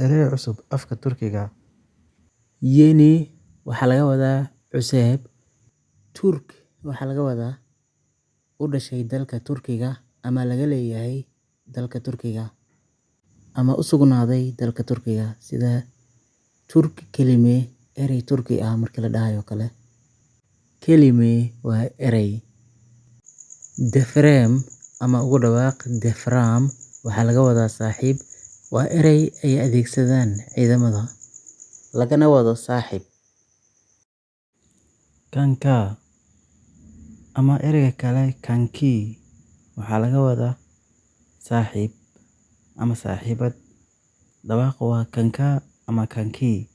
Ereyo cusub afka Turkiga. Yeni waxaa laga wadaa cusub. Turk waxaa laga wadaa u dhashay dalka Turkiga ama laga leeyahay dalka Turkiga ama u sugnaaday dalka Turkiga, sida Turk kelime, erey Turki ah marka la dhahayo kale. Kelime waa erey. Defrem ama ugu dhawaaq defram waxaa laga wadaa saaxiib, waa erey ay adeegsadaan ciidamada, lagana wado saaxiib. Kanka ama ereyga kale kanki waxaa laga wadaa saaxiib ama saaxiibad. Dhawaaqu waa kanka ama kanki.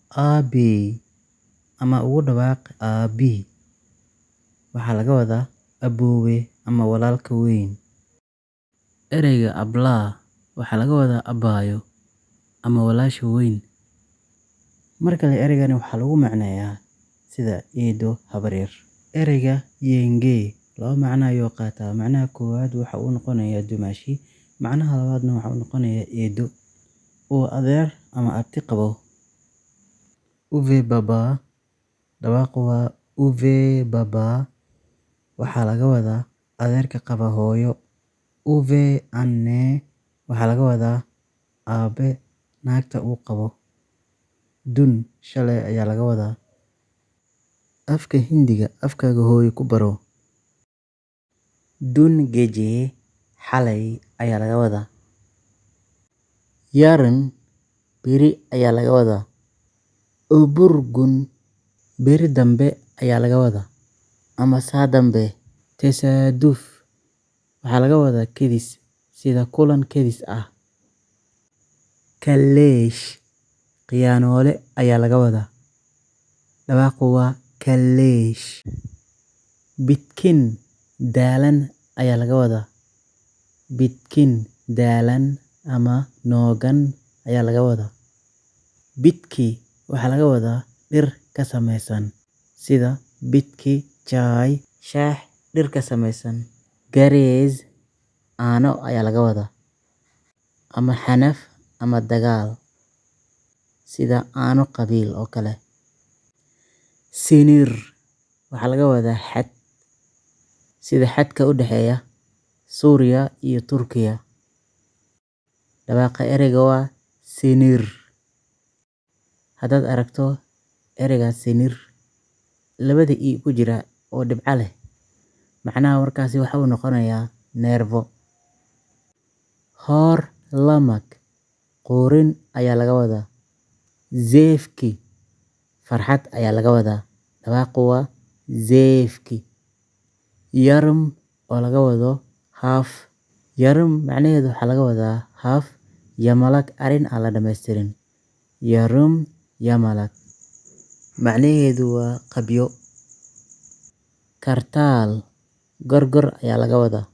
Abi ama ugu dhawaaq aabi waxaa laga wadaa aboowe ama walaalka weyn. Ereyga abla waxaa laga wadaa abaayo ama walaasha weyn. Mar kale ereygani waxaa lagu macneeyaa sida eedo, habaryar. Ereyga yenge laba macno ayuu qaataa. Macnaha koowaad waxa uu noqonayaa dumaashi, macnaha labaadna waxa uu noqonayaa eedo uu adeer ama abti qabo. Üvey baba, dhawaaqu waa uvey baba, waxaa laga wadaa adeerka qaba hooyo. Üvey anne waxaa laga wadaa aabe naagta uu qabo. Dün shalay ayaa laga wadaa. Afka Hindiga afkaaga hooyo ku baro. Dün gece xalay ayaa laga wadaa. Yarın berri ayaa laga wadaa. Öbür gün berri dambe ayaa laga wadaa ama saadambe. Tesaduf waxaa laga wadaa kedis, sida kulan kedis ah. Kalleesh khiyaanole ayaa laga wadaa. Dhawaaqu waa kalleesh. Bitkin daalan ayaa laga wadaa. Bitkin daalan ama noogan ayaa laga wadaa. Bitki waxaa laga wadaa dhir ka samaysan, sida bitki chai, shaah dhir ka samaysan. Garez aano ayaa laga wadaa, ama xanaf ama dagaal, sida aano qabiil oo kale. Sinir waxaa laga wadaa xad, sida xadka u dhexeeya Suuriya iyo Turkiga. Dhawaaqa ereyga waa sinir. Haddaad aragto ereyga sinir, labada i ku jira oo dhibco leh, macnaha warkaasi waxa uu noqonayaa neervo. Hor lamak quurin ayaa laga wadaa. Zevki farxad ayaa laga wadaa. Dhawaaqu waa zevki. Yarım oo laga wado half. Yarım macnaheedu waxaa laga wadaa half. Yamalak arrin aan la dhammaystirin. Yarım yamalak macnaheedu waa qabyo. Kartaal gorgor ayaa laga wadaa.